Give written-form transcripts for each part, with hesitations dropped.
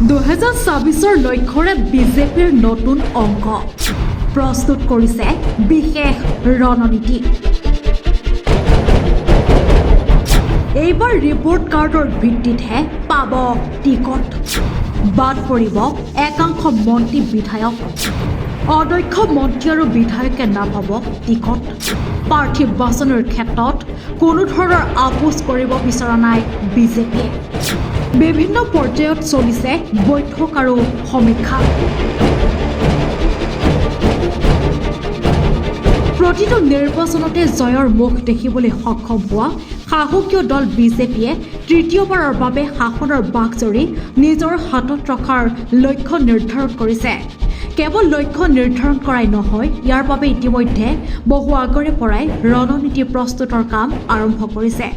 2026ৰ লক্ষ্যৰে বিজেপিৰ নতুন অংক প্ৰস্তুত কৰিছে বিশেষ ৰণনীতি। এইবাৰ ৰিপৰ্ট কাৰ্ডৰ ভিত্তিতহে পাব টিকট। বাদ পৰিব একাংশ মন্ত্ৰী বিধায়ক। অদক্ষ মন্ত্ৰী আৰু বিধায়কে নাপাব টিকট। প্ৰাৰ্থী বাছনিৰ ক্ষেত্ৰত কোনো ধৰণৰ আপোচ কৰিব বিচৰা নাই বিজেপিয়ে। বিভিন্ন পৰ্যায়ত চলিছে বৈঠক আৰু সমীক্ষা। প্ৰতিটো নিৰ্বাচনতে জয়ৰ মুখ দেখিবলৈ সক্ষম হোৱা শাসকীয় দল বিজেপিয়ে তৃতীয়বাৰৰ বাবে শাসনৰ বাঘজৰী নিজৰ হাতত ৰখাৰ লক্ষ্য নিৰ্ধাৰণ কৰিছে। কেৱল লক্ষ্য নিৰ্ধাৰণ কৰাই নহয়, ইয়াৰ বাবে ইতিমধ্যে বহু আগৰে পৰাই ৰণনীতি প্ৰস্তুতৰ কাম আৰম্ভ কৰিছে।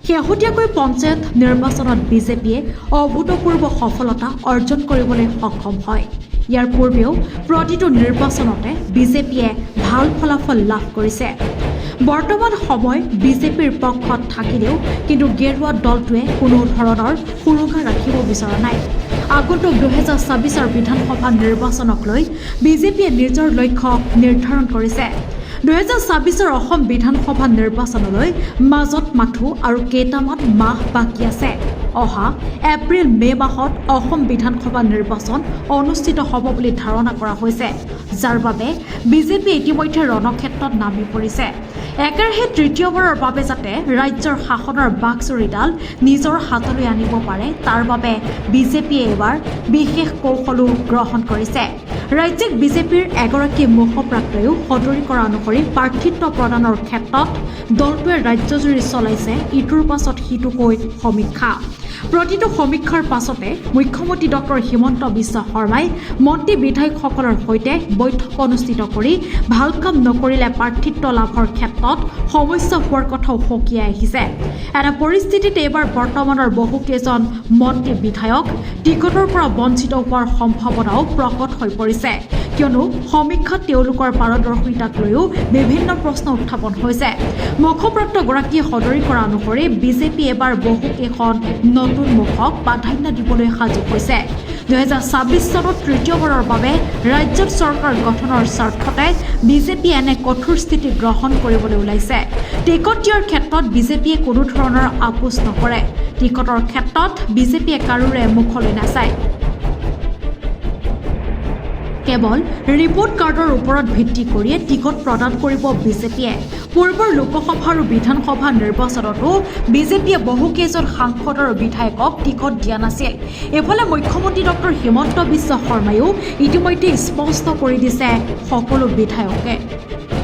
শেহতীয়াকৈ পঞ্চায়ত নিৰ্বাচনত বিজেপিয়ে অভূতপূৰ্ব সফলতা অৰ্জন কৰিবলৈ সক্ষম হয়। ইয়াৰ পূৰ্বেও প্ৰতিটো নিৰ্বাচনতে বিজেপিয়ে ভাল ফলাফল লাভ কৰিছে। বৰ্তমান সময় বিজেপিৰ পক্ষত থাকিলেও কিন্তু গেৰুৱা দলটোৱে কোনো ধৰণৰ সুৰুঙা ৰাখিব বিচৰা নাই। আগন্তুক 2026ৰ বিধানসভা নিৰ্বাচনক লৈ বিজেপিয়ে নিজৰ লক্ষ্য নিৰ্ধাৰণ কৰিছে। 2026ৰ অসম বিধানসভা নিৰ্বাচনলৈ মাজত মাথো আৰু কেইটামান মাহ বাকী আছে। অহা এপ্ৰিল মে' মাহত অসম বিধানসভা নিৰ্বাচন অনুষ্ঠিত হ'ব বুলি ধাৰণা কৰা হৈছে, যাৰ বাবে বিজেপি ইতিমধ্যে ৰণক্ষেত্ৰত নামি পৰিছে। একেৰাহে তৃতীয়বাৰৰ বাবে যাতে ৰাজ্যৰ শাসনৰ বাঘজৰীডাল নিজৰ হাতলৈ আনিব পাৰে, তাৰ বাবে বিজেপিয়ে এইবাৰ বিশেষ কৌশলো গ্ৰহণ কৰিছে। ৰাজ্যিক বিজেপিৰ এগৰাকী মুখপাত্ৰয়ো সদৰি কৰা অনুসৰি প্ৰাৰ্থিত্ব প্ৰদানৰ ক্ষেত্ৰত দলটোৱে ৰাজ্যজুৰি চলাইছে ইটোৰ পাছত সিটোকৈ সমীক্ষা। প্ৰতিটো সমীক্ষাৰ পাছতে মুখ্যমন্ত্ৰী ডক্টৰ হিমন্ত বিশ্ব শৰ্মাই মন্ত্ৰী বিধায়কসকলৰ সৈতে বৈঠক অনুষ্ঠিত কৰি ভাল কাম নকৰিলে প্ৰাৰ্থিত্ব লাভৰ ক্ষেত্ৰত সমস্যা হোৱাৰ কথাও সকীয়াই আহিছে। এনে পৰিস্থিতিত এইবাৰ বৰ্তমানৰ বহুকেইজন মন্ত্ৰী বিধায়ক টিকটৰ পৰা বঞ্চিত হোৱাৰ সম্ভাৱনাও প্ৰকট হৈ পৰিছে, কিয়নো সমীক্ষাত তেওঁলোকৰ পাৰদৰ্শিতাক লৈও বিভিন্ন প্ৰশ্ন উত্থাপন হৈছে। মুখপাত্ৰগৰাকীয়ে সদৰি কৰা অনুসৰি বিজেপি এবাৰ বহুকেইখন নতুন মুখক প্ৰাধান্য দিবলৈ সাজু হৈছে। 2026 চনত তৃতীয়বাৰৰ বাবে ৰাজ্যত চৰকাৰ গঠনৰ স্বাৰ্থতে বিজেপিয়ে এনে কঠোৰ স্থিতি গ্ৰহণ কৰিবলৈ ওলাইছে। টিকট দিয়াৰ ক্ষেত্ৰত বিজেপিয়ে কোনো ধৰণৰ আপোচ নকৰে। টিকটৰ ক্ষেত্ৰত বিজেপিয়ে কাৰোৰে মুখলৈ নাচায়। কেৱল ৰিপৰ্ট কাৰ্ডৰ ওপৰত ভিত্তি কৰিয়ে টিকট প্ৰদান কৰিব বিজেপিয়ে। পূৰ্বৰ লোকসভা আৰু বিধানসভা নিৰ্বাচনতো বিজেপিয়ে বহুকেইজন সাংসদ আৰু বিধায়কক টিকট দিয়া নাছিল। ইফালে মুখ্যমন্ত্ৰী ডক্টৰ হিমন্ত বিশ্ব শৰ্মায়ো ইতিমধ্যে স্পষ্ট কৰি দিছে, সকলো বিধায়কে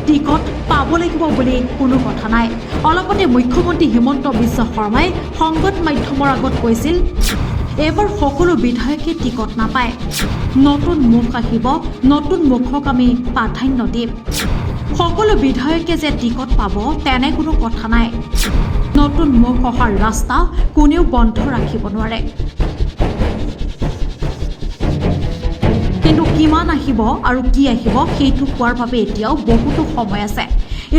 টিকট পাব লাগিব বুলি কোনো কথা নাই। অলপতে মুখ্যমন্ত্ৰী হিমন্ত বিশ্ব শৰ্মাই সংবাদ মাধ্যমৰ আগত কৈছিল, এইবাৰ সকলো বিধায়কে টিকট নাপায়, নতুন মুখ আহিব, নতুন মুখক আমি প্ৰাধান্য দিম। সকলো বিধায়কে যে টিকট পাব তেনে কোনো কথা নাই। নতুন মুখ অহাৰ ৰাস্তা কোনেও বন্ধ ৰাখিব নোৱাৰে। কিন্তু কিমান আহিব আৰু কি আহিব, সেইটো কোৱাৰ বাবে এতিয়াও বহুতো সময় আছে।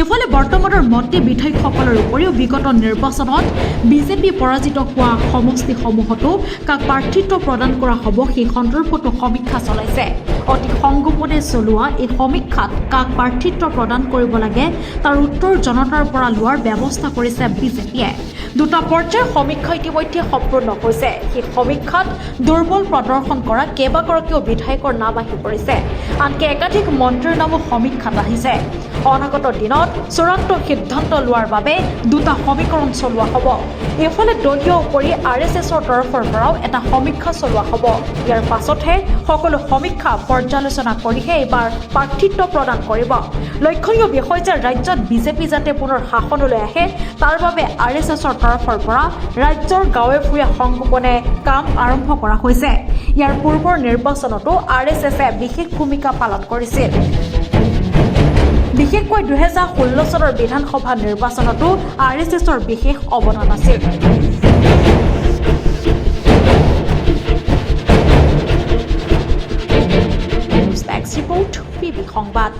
ইফালে বৰ্তমানৰ মন্ত্ৰী বিধায়কসকলৰ উপৰিও বিগত নিৰ্বাচনত বিজেপি পৰাজিত হোৱা সমষ্টিসমূহতো কাক প্ৰাৰ্থিত্ব প্ৰদান কৰা হ'ব, সেই সন্দৰ্ভতো সমীক্ষা চলাইছে। অতি সংগোপনে চলোৱা এই সমীক্ষাত কাক প্ৰাৰ্থিত্ব প্ৰদান কৰিব লাগে, তাৰ উত্তৰ জনতাৰ পৰা লোৱাৰ ব্যৱস্থা কৰিছে বিজেপিয়ে। দুটা পৰ্যায়ৰ সমীক্ষা ইতিমধ্যে সম্পূৰ্ণ হৈছে। সেই সমীক্ষাত দুৰ্বল প্ৰদৰ্শন কৰা কেইবাগৰাকীও বিধায়কৰ নাম আহি পৰিছে। আনকি একাধিক মন্ত্ৰীৰ নামো সমীক্ষাত আহিছে। অনাগত দিনত চূড়ান্ত সিদ্ধান্ত লোৱাৰ বাবে দুটা সমীকৰণ চলোৱা হ'ব। ইফালে দলীয় উপৰি আৰএছএছৰ তৰফৰ পৰাও এটা সমীক্ষা চলোৱা হ'ব। ইয়াৰ পাছতহে সকলো সমীক্ষা পৰ্যালোচনা কৰিহে এইবাৰ প্ৰাৰ্থিত্ব প্ৰদান কৰিব। লক্ষণীয় বিষয় যে ৰাজ্যত বিজেপি যাতে পুনৰ শাসনলৈ আহে, তাৰ বাবে আৰএছএছৰ তৰফৰ পৰা ৰাজ্যৰ গাঁৱে ভূঞে সংগোপনে কাম আৰম্ভ কৰা হৈছে। ইয়াৰ পূৰ্বৰ নিৰ্বাচনতো আৰএছএছে বিশেষ ভূমিকা পালন কৰিছিল। বিশেষকৈ 2016 চনৰ বিধানসভা নিৰ্বাচনতো আৰএছএছৰ বিশেষ অৱদান আছিল। নিউজ ডেস্ক ৰিপৰ্ট, পিবি সংবাদ।